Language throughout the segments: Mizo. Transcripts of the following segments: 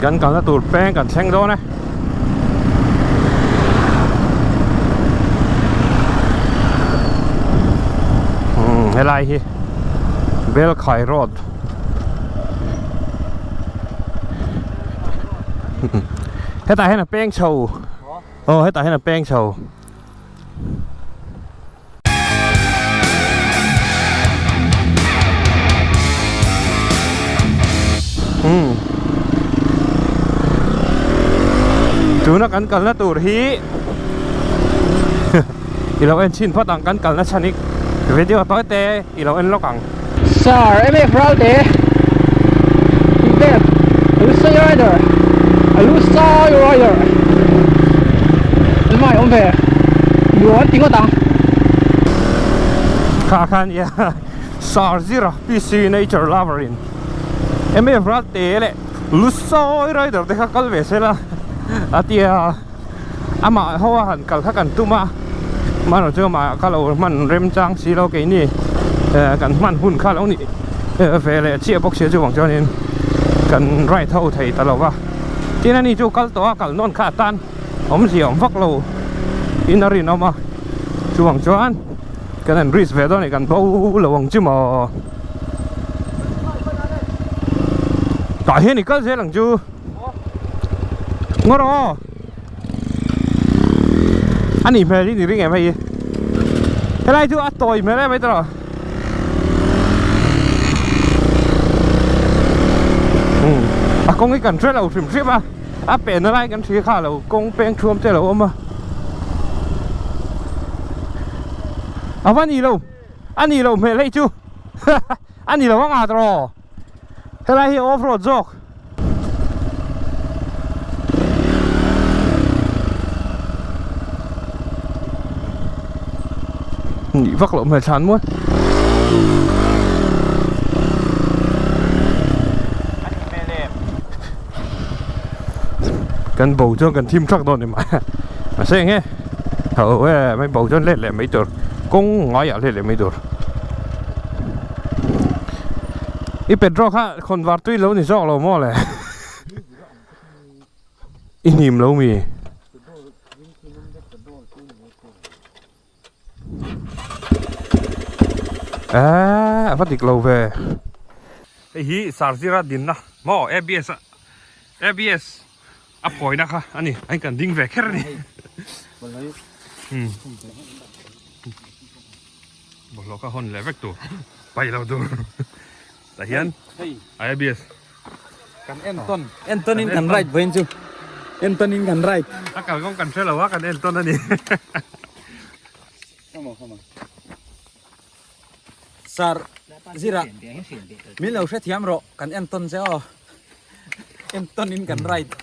Kan kalna tur peng kan thleng dawn e. Umm helai hi Belkhai road hetah hian a peng chho aw hetah hian a peng chho. Umm tuna kan kalna tur hi i lo en chhin phawt ang kan kalna chhan hi video tawi te i lo en lawk ang. Sir MF Ralte Tih vel a lu sawi rider a lu sawi rider an mai awm ve nuam an ti ngawt ang. Kha kha ania Sir Zira PC Nature Lover in MF Ralte leh lu sawi rider te kha kal ve se la a tia amah ho a han kal kha kan tum a hmanraw chu amah ka lo hman remchang si lo keini eh kan hman hun kha lo nih ve leh chiah bawk sia chuvang chuanin kan ride ho thei ta lo va tin ani chu kal tawh a kal nawn kha atan awmzia awm vak lo in a rinawm a chuvang chuan kan han risk ve dawn a ni kan bo lo ang chu maw tah hian i kal zel ang chu. Ngaw rawh aw A nih hmel hi ni ring em hei Helai chu a tawi hmel em mai tawh A kawng hi kan hre lo hrim hrim a a penna lai kan hria kha lo kawng peng thuam te a lo awm a A va ni lo a ni lo hmel hei chu a ni lo ang a tawh Helai hi off road zawk. Nih vak loh hmel thlan mual. Kan bo chuan kan thim thak dawn ni mai. Mahse enge ho e mai bo chuan let leh mai tur kawng ngaiah let leh mai tur. I petrol kha khawn var tui lo ni zawk lo maw le i hnim lo mi eh a va dik lo ve hei hi sarzira dinna maw abs a abs a phawina kha a ni a kan ding ve kher a ni bawlhhlawh kha hawn leh vek tur paih lo tur tah hian IBS kan entawn entawn in kan ride vawiin chu entawn in kan ride a kalkawng kan hre lo a kan entawn a ni Sir Zira min lo hrethiam rawh kan entawn che aw entawn in kan ride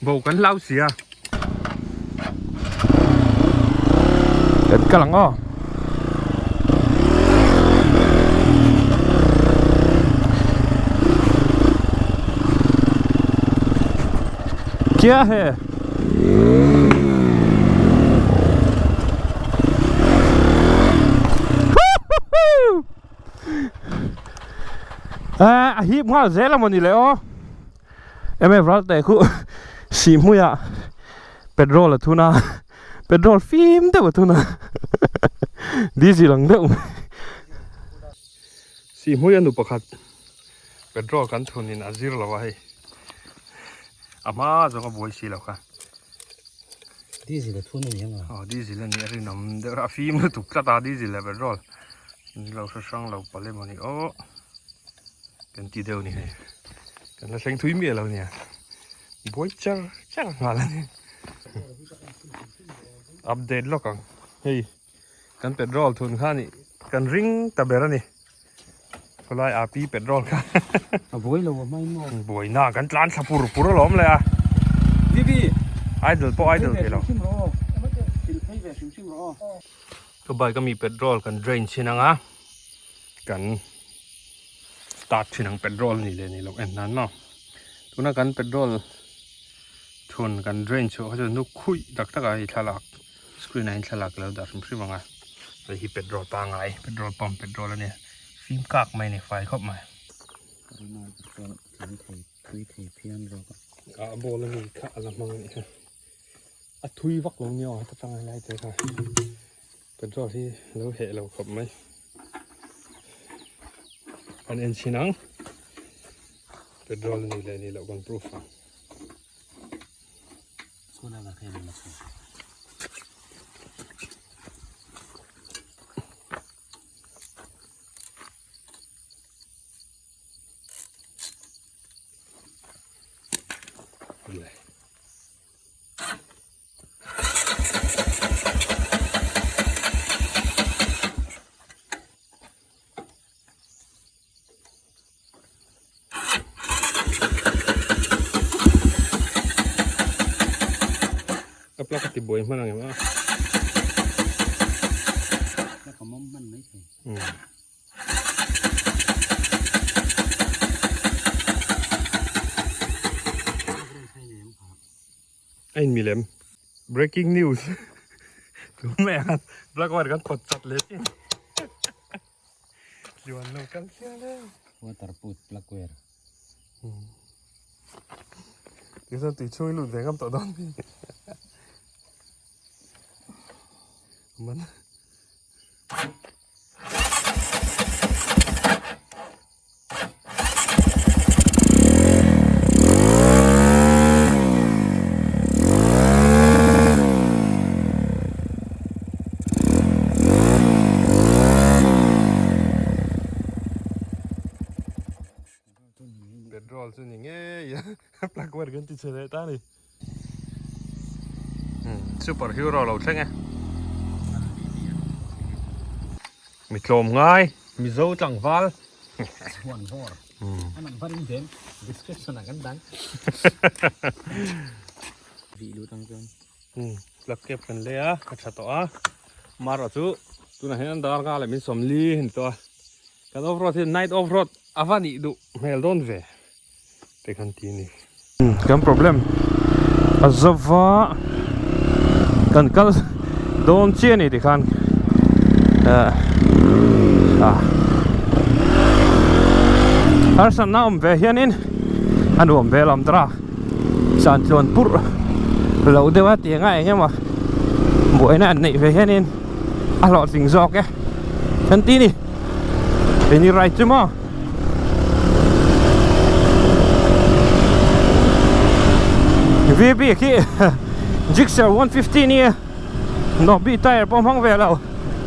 bo kan hlau si a kan kal ang aw kya hai a hip nghal zel a mawni le aw mf ral te khu sih hmuiah petrol a thun a petrol fim deuh a thun a diesel ang deuh mai sih hmui a nu pakhat petrol kan thun in a zir lo a hei a hma zawng a buai si lo kha diesel a thun a ni ang a aw diesel a ni a rinawm deuh a fim lutuk tlat a diesel leh petrol in lo hre hrang lo palh emaw ni aw kan ti deuh a ni hei kan la thleng thui miah lo nia buai char char nghal a ni update lawk ang hei kan petrol thun kha nih kan ring ta ber a ni khawlai api petrol kha a buai lo a hmai maw buai na kan tlan thla pur pur alawm le a Bibi idle pawh idle thei lo ka bike ami petrol kan drain chin anga kan start thin ang petrol ni leh ni loh en nan maw tuna kan petrol thun kan drain chhuah kha chu nu khuih tak tak a hei thlalak screen ah hian thlalak ka lo dah hrim hrim ang a hei hi petrol pangngai petrol pump petrol a nia fim kak mai a ni fai khawp mai. Thui thei phian rawk a. A ball a mi kha a la hmang a nih kha. A thui vak lo nia heta tang helai te kha petrol hi lo heh lo khawp mai. Kan en chhin ang petrol a nih leh nih loh kan proof ang. Ka plug a ti buai hman ang em a. Plug a mawm hman mai thei. A in milem breaking news tu mai ang black wire kan phawt chat leh chin tluan lo kal hial e water put black wire tichuan tui chhung i lut ve ngam tawh dawn mi man Petrol chu ni ngei a plug wire kan ti chhe leh ta a ni. Super hero lo thleng e. Mi tlawm ngai Mizo tlangval. Chuan bawr. A number in veng description ah kan dang. Vih lut ang chuan. Plug cap kan lei a a tha tawh a. Marawh chu tunah hian dar nga leh min sawmli a ni tawh a. Kan off road hi night off road a va nih duh hmel dawn ve. Te khan ti a ni. Kan problem a zova kan kal dawn chiah a ni tikhan eh ah harsatna awm ve hianin a nuam ve lam tara zan tluan purh loh deuh a tiang a eng emaw buaina an neih ve hianin a hlawhtling zawk e kan ti a ni eng i ride chu maw. VB khi Gixxer 150 nia Nobi tire pawh hmang ve lo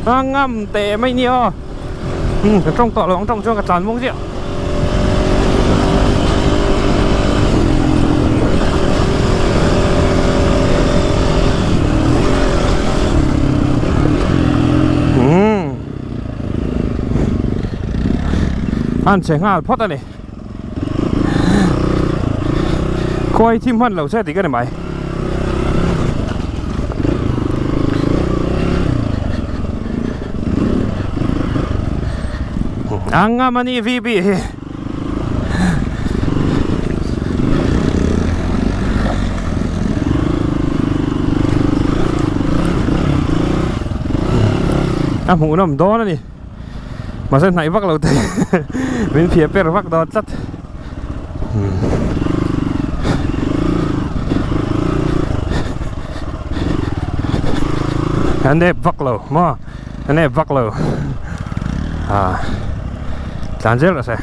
a ngam teh mai nia aw ka tawng tawh lo ang tawng chuan ka tlan mung chiah An che nghal phawt a ni. Khuai thim hman lo che tih ka ni mai. Angamani VB hi. A hmuhnawm dawn a ni mahse hnaih vak lo te min phiah per vak dawn tlat a nep vak lo maw a nep vak lo ah tlan zel rawh se.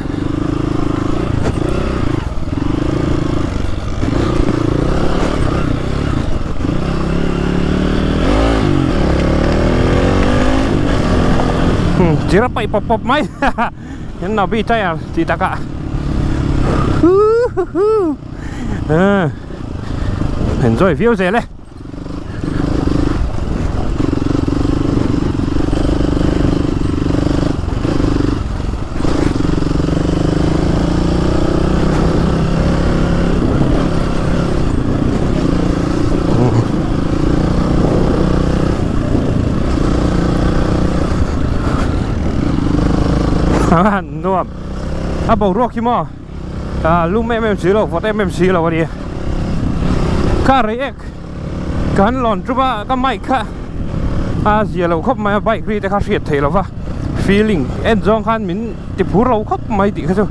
Chira paih pawp pawp mai in nabi tire tih takah enjoy viau zel e. Nuam a boruak hi maw lum em em si lo vawt em em si lo a ni ka rei ek. Kan lawn ṭum a ka mic kha a zia lo khawp mai a bike ri te kha hriat theih lo va feeling en zawng khan min ti phur lo khawp mai tih kha chu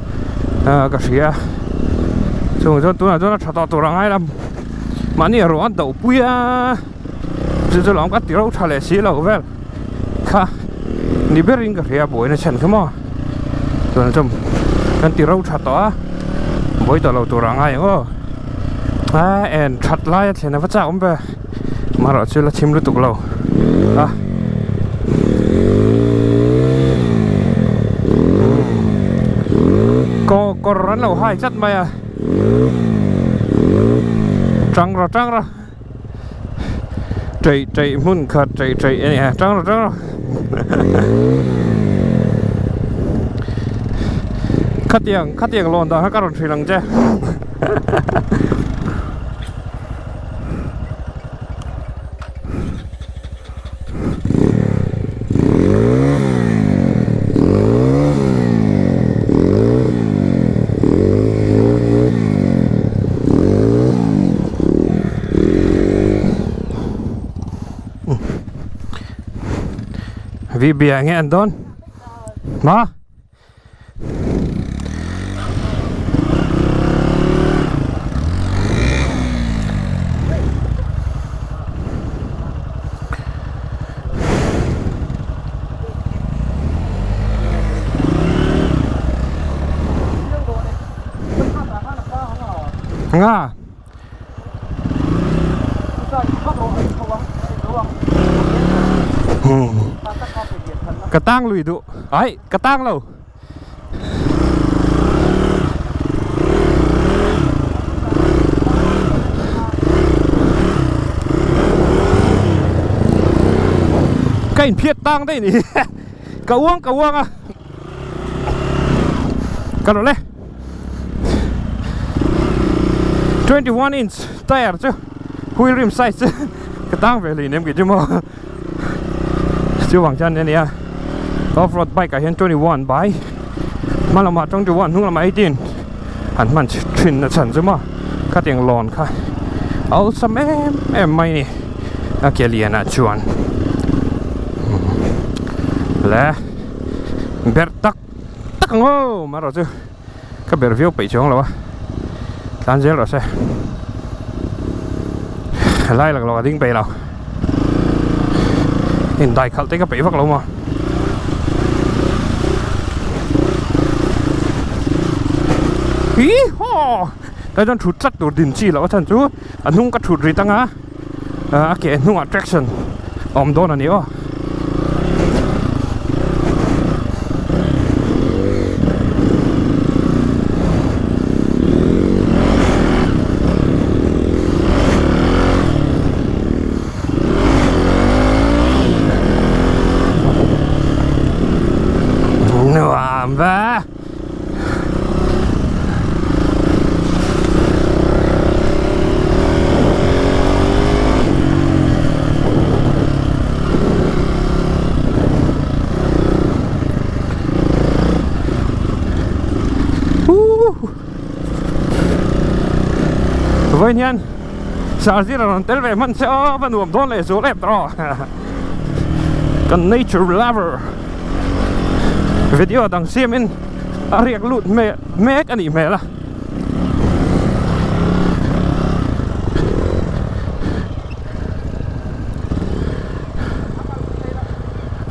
ka hria. Chung chuan tunah chuan a tha tawh tur a ngai lam mahni a ruang a do pui a chu chu lawm ka ti ro tha leh si lo vel kha ni berin ka hria buaina chhan kha maw tunah chuan kan ti ro tha tawh a buai tawh lo tur a ngai ang aw a en that lai a thlen a va chak awm ve amaherawh chu la chim lutuk lo a. Kawr an lo hai tlat mai a tang rawh tang rawh ṭeih ṭeih hmun khat ṭeih ṭeih a ni a tang rawh tang rawh khatiang khatiang lawn dan kha ka rawn hrilh ang che. Vi bia nge an dawn ma Nga. Ka tang lui duh. Ai, ka tang lo. Ka inphiat tang daih ni. Ka uang ka uang a. Ka rawh le. 21 inch tire chu wheel rim size chu ka tang ve hlei nem kei chu maw. Chu vang chuan ania off road bike ah hian 21 by hma lamah 21 hnung lamah 18 han hman thin na chhan chu maw khatiang lawn kha a awlsam em em mai a ni a ke lian ah chuan le berh tak tak ang aw marawh chu ka ber viau peih chuang lo a tlan zel rawh se lai lak lawk a ding peih lo indai khalh te ka peih vak lo maw hi haw kai chuan thut tlat tur din chi loh a chhan chu a hnung ka thut ri tang a a ke hnungah traction a awm dawn a ni aw. Nuam ve. Vawiin hian Sarzir a rawn tel ve hman che aw va nuam dawn leh zual em tawh kan nature lover. Video dang siamin a riak lut mek a nih hmel a.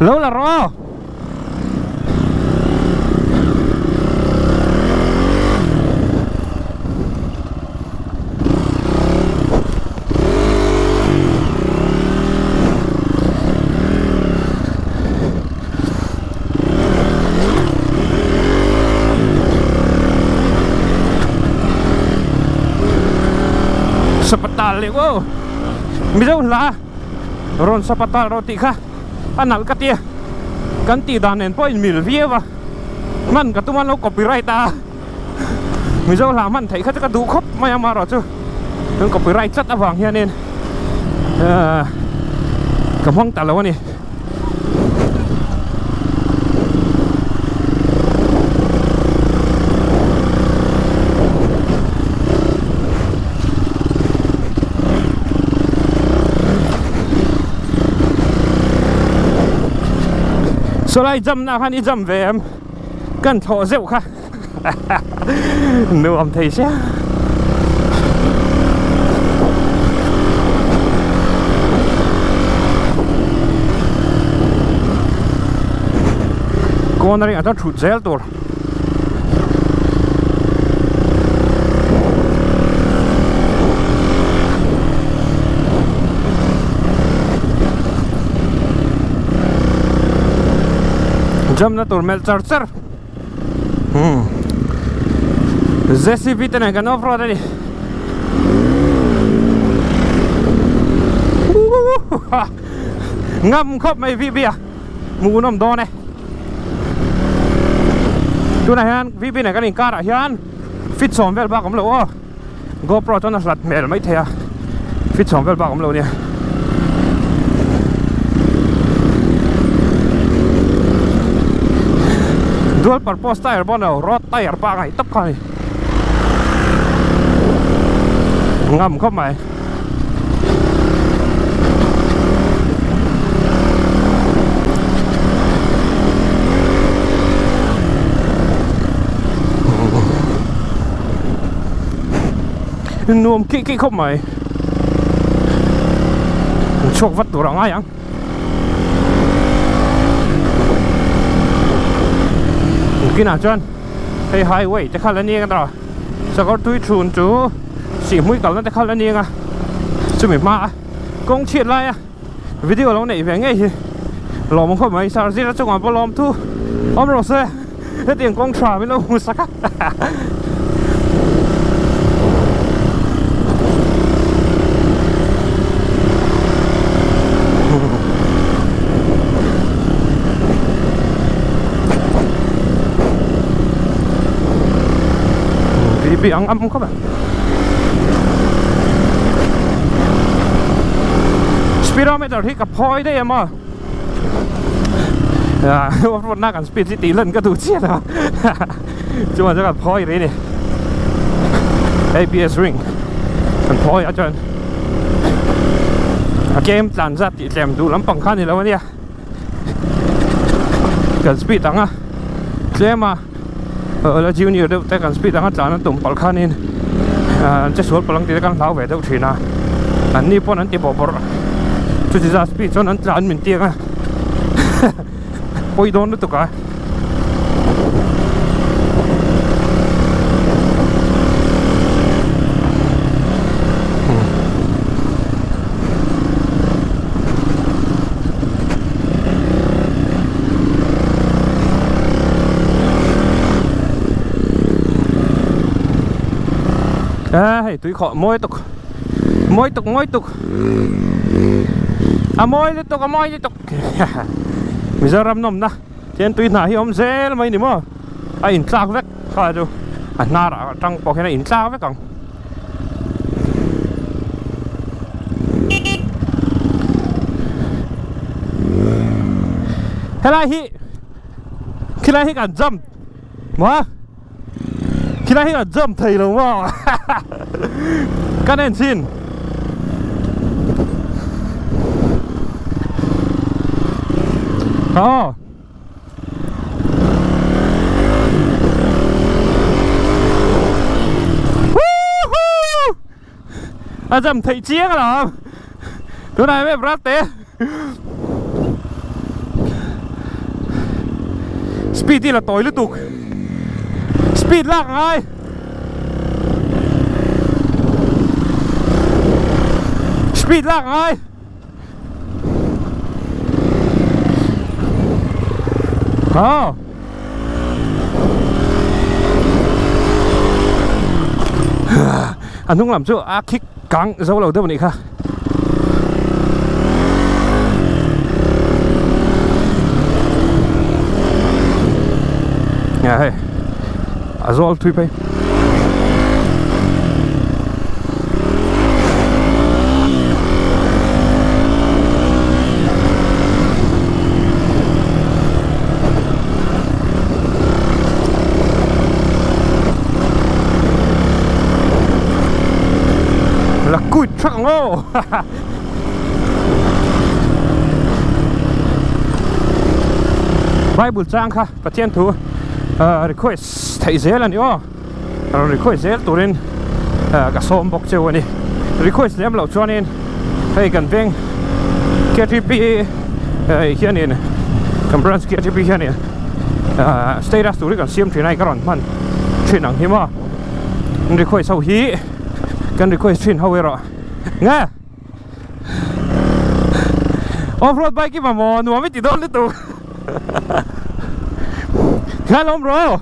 Lo la rawh aw. Sapatal leh aw Mizo hla rawn sapatal rawh tih kha a nalh ka tia kan tih dan nen pawh a inmil viau a hman ka tum a lo copyright a Mizo hla hman theih kha chu ka duh khawp mai a amaherawhchu kan copyright tlat avang hianin ahh ka hmang ta lo a ni. Sawlai jam na khan i jam ve em kan thlawh zeuh kha. Nuam thei sia. Cornering ah chuan thut zel tur. Jump na tur melh char char. Hmm. JCB te nen kan off road ani. Ngam khawp mai VB a. Hmuhnawm dawn e. Tunah hian VB nen kan inkar ah hian fit sawm vel bak awm lo aw. GoPro chuan a hlat hmel mai thei a. Fit sawm vel bak awm lo nia. Dual purpose tire pawh ni lo, road tire pawh a ngaih tawp kha a ni. Ngam khawp mai. Nuam kih kih khawp mai chhuak vat tur a ngai ang kinah chuan hei highway te kha la ni ang a Sakawr tui chhun chu sihhmui kalna te kha la ni ang a chumi hma a kawng chhiat laia video lo neih ve ngei hi lawm khawp mai sir zira chungah pawh lawm thu awm rawh se hetiang kawng tha min lo hmu sak a. Bi ang am khawp a Speedometer hi ka phawi daih em a Off road na kan speed hi tih lan ka duh chiah lo Chuan chuan kan phawi rih a ni ABS ring kan phawi a chuan a tlem tlan zat tih tlem duh lampang kha a ni lo a nia Kan speed ang a tlem a. La junior deuh te kan speed anga tlan an tum palh khanin an che sual palh ang tih te kan hlau ve deuh thin a an ni pawn an ti bawrh bawrh chuti zat speed chuan an tlan min tiang a pawi dawn lutuk a. A hei tui khawh mawi tuk mawi tuk mawi tuk a mawi lutuk a mawi lutuk Mizoram nawmna hian tui hnah hi awm zel mai ni maw a intlak vek kha chu a hnar atang pawh hian a intlak vek ang. Helai hi khilai hi kan jump maw khilai hi kan jump thei lo maw kan en chhin aw. A jam theih chiang alawm tunah em em rat te speed hi la tawi lutuk speed lak a ngai speed lak a ngai. Ờ A hnung lam chu a khik kang zo lo deuh a nih kha. Nge hei a zawl thui phei. Là cùi thak ang aw Bible chang kha Pathian thu request theih zel a ni aw rawn request zel turin ka sawm bawk cheu a ni request lem loh chuanin hei kan veng K T P hianin kan branch K T P hianin. Status tur hi kan siam thin a hei ka rawn hman thin ang hi maw an request ho hi kan request thin ho erawh nge off road bike hi mamawh nuam i ti dawn lutuk tikhan awm rawh.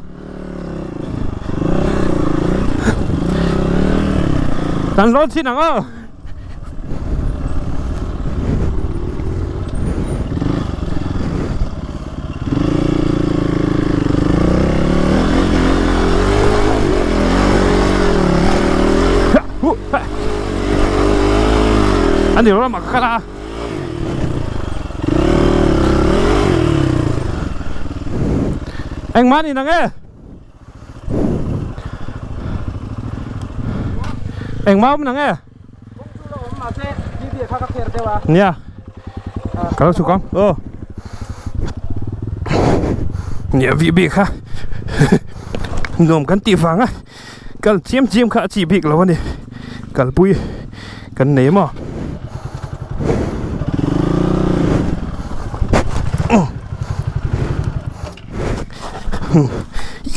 Kan lawn chin ang aw. An ni rawh mak kha la. Engmah ni nang e. Engmah awm nang e. Nia. Ka lo chhuk ang. Aw. Nia vi bik kha. Nuam kan tih vang a. Kal chiam chiam kha a chi bik lo a ni. Kalpui kan nei maw.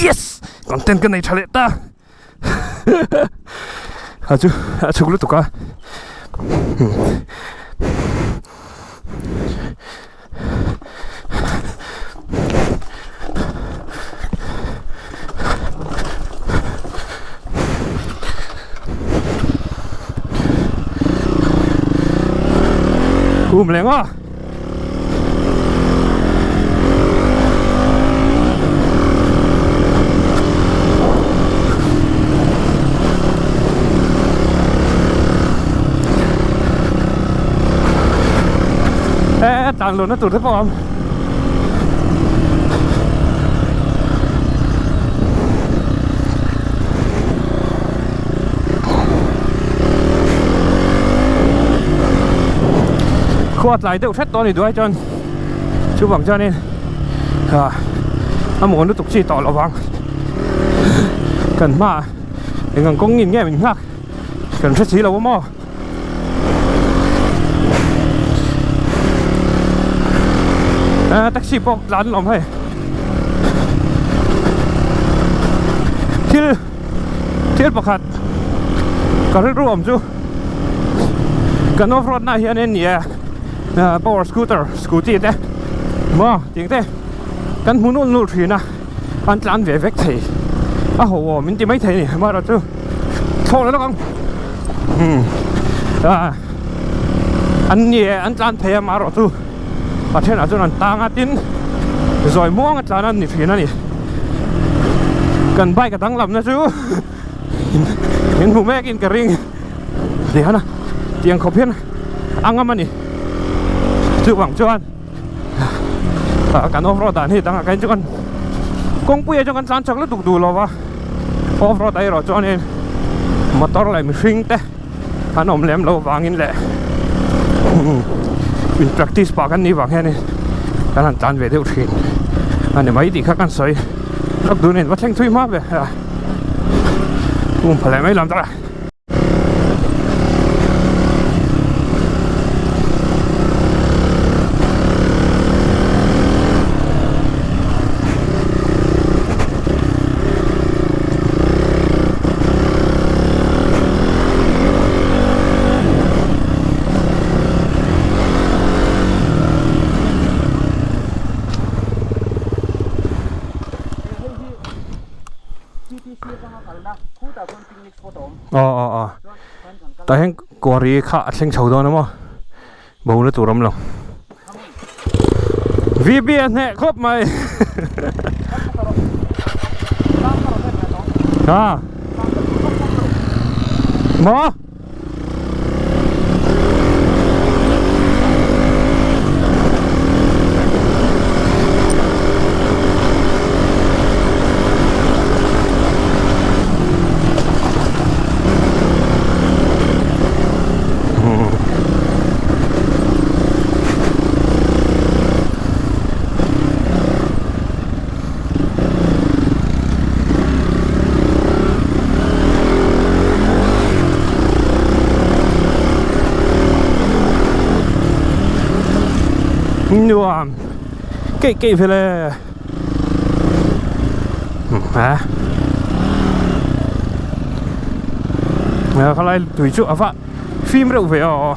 Yes! Content ka nei tha leh ta. A chu a chhuk lutuk a. Um leh ngawt a. E tlan luhna tur te pawh a awm. Khua tlai deuh hret tawh a ni duai chuan chuvang chuanin ah a mawn lutuk chi tawh lovang kan hmaah eng ang kawng in nge min nghak kan hre si lo a maw. Ah taxi pawh tlan an awm hei thil thil pakhat ka rilru awm chu kan off road na hianin nia power scooter scooty te maw tiang te kan hmu nul nul thin a an tlan ve vek thei a ho awm in ti mai thei a ni amaherawhchu thlawh leh lawk ang ah an ni e an tlan thei a amaherawhchu a thenah chuan an tang a tin zawi muang a tlan an ni thin a ni kan bike a danglamna chu min hmu mek in ka ring tihian a tiang khawp hian a ngam a ni chuvang chuan kan off road dan hi dangah khan chuan kawngpui ah chuan kan tlan chak lutuk duh lo va off road ah erawh chuanin motor leh mihring te an awm lem loh vangin leh in practice pah kan nih vang hianin kan han tlan ve deuh thin a ni mai tih kha kan sawi lawk dun in va thleng thui hma ve a um pha leh mai lam ta. Aw aw aw tah hian quarry kha a thleng chho dawn a maw bo na tur a awm lo VB a hneh khawp mai a maw. Nuam keih keih vel e. A khalai tui chu a va fim reuh ve aw.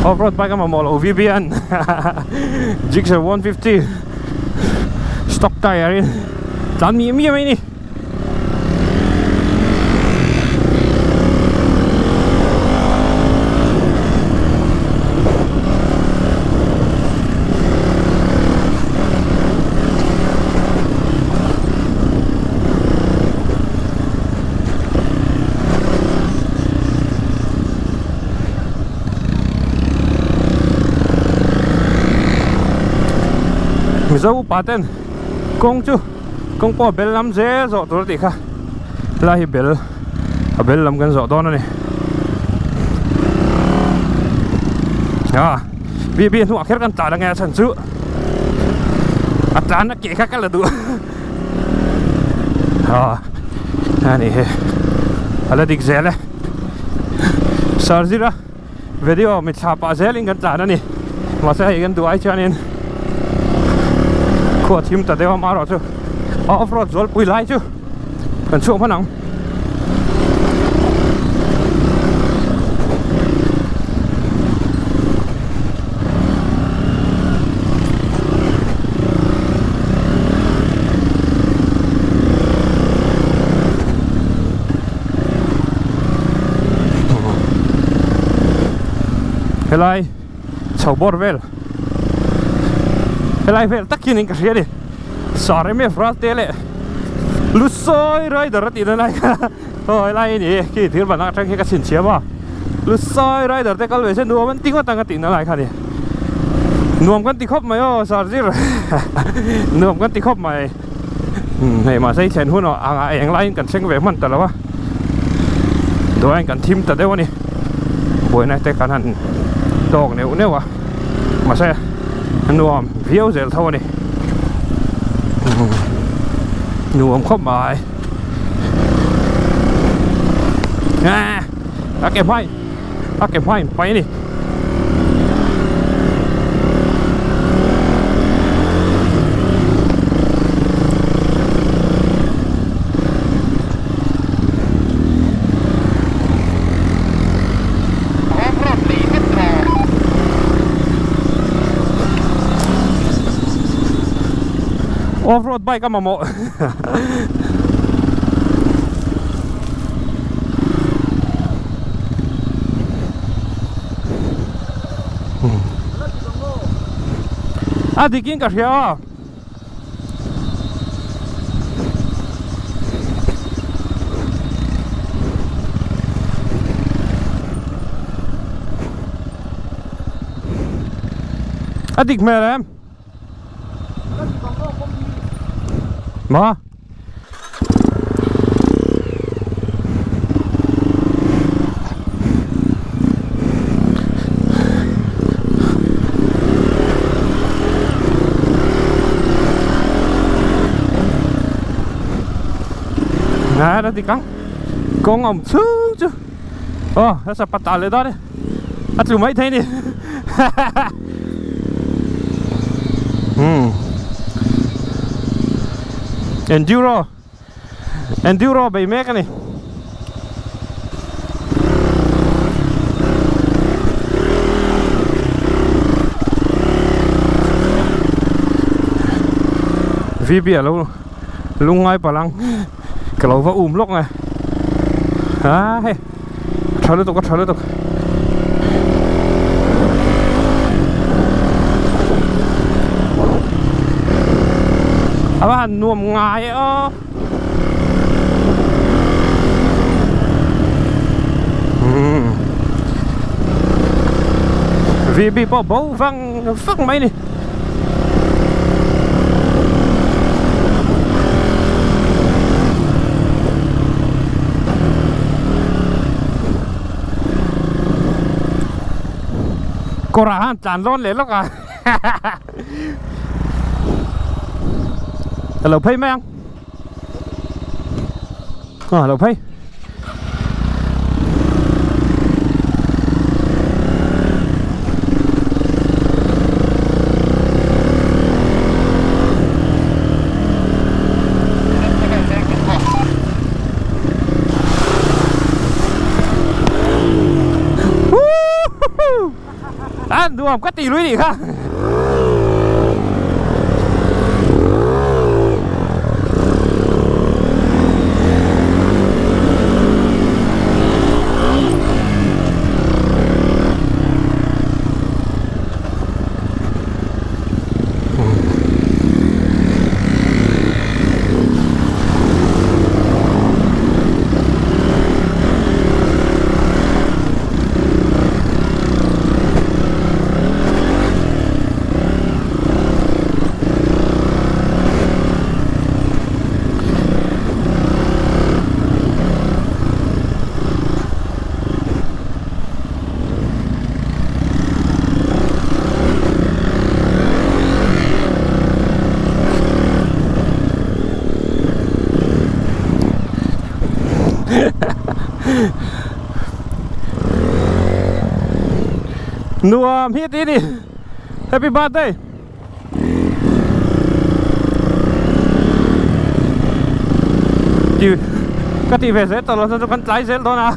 Off road bike a mamawh loh VBN Gixxer 150 stock tire in tlan mih mih mai a ni. Mizo upa ten kawng chu kawng pawh a bel lam zel zawh tur a tih kha helai hi bel a bel lam kan zawh dawn a ni a bi bi hnuah kher kan tlan ange a chhan chu a tlan a ke kha ka la duh a a ni hi a la dik zel e sir zira video mitthla pah zelin kan tlan a ni mahse hei kan duh ai chuanin khua thim ta deuh a amaherawh chu a off road zualpui lai chu kan chhuak hman ang. Helai chho bawr vel helai vel tak hian in ka hria a ni sar em em ral te leh lu sawi rider a tih na lai kha aw helai hi ni khi thir ban atang hi ka chhinchhiam a lu sawi rider te kal ve se nuam an ti ngawt ang a tih na lai kha a ni nuam kan ti khawp mai aw sar zir nuam kan ti khawp mai. Hei mahse i thlen hun ah eng laiin kan thleng ve hman ta lo a duaiin kan thim ta deuh a ni buaina te kan han tawk neuh neuh a mahse a nuam viau zel tho a ni nuam khawp mai a ke hmai a ke hmai in pai a ni. Off road bike a mamawh. A dikin ka hria a. A dik hmel em? Ma? Nè, nó đi cắn Con ông xuống chứ Ồ, nó sập bạch lại đó đi A tlu mai thei ni Enduro Enduro bei mek a ni VB a lo lungngai palang ka lo va um lawk nge a hei tha lutuk a tha lutuk a va han nuam ngai e aw VB pawh bo vang vang mai ni. Kawrah han tlan lawn leh lawk a Ka lo phei mai ang. A lo phei. A nuam ka ti lui nih kha. Nuam hi ti ni Happy birthday Ti ka ti ve zel tawh lo chuan chu kan tlai zel dawn a.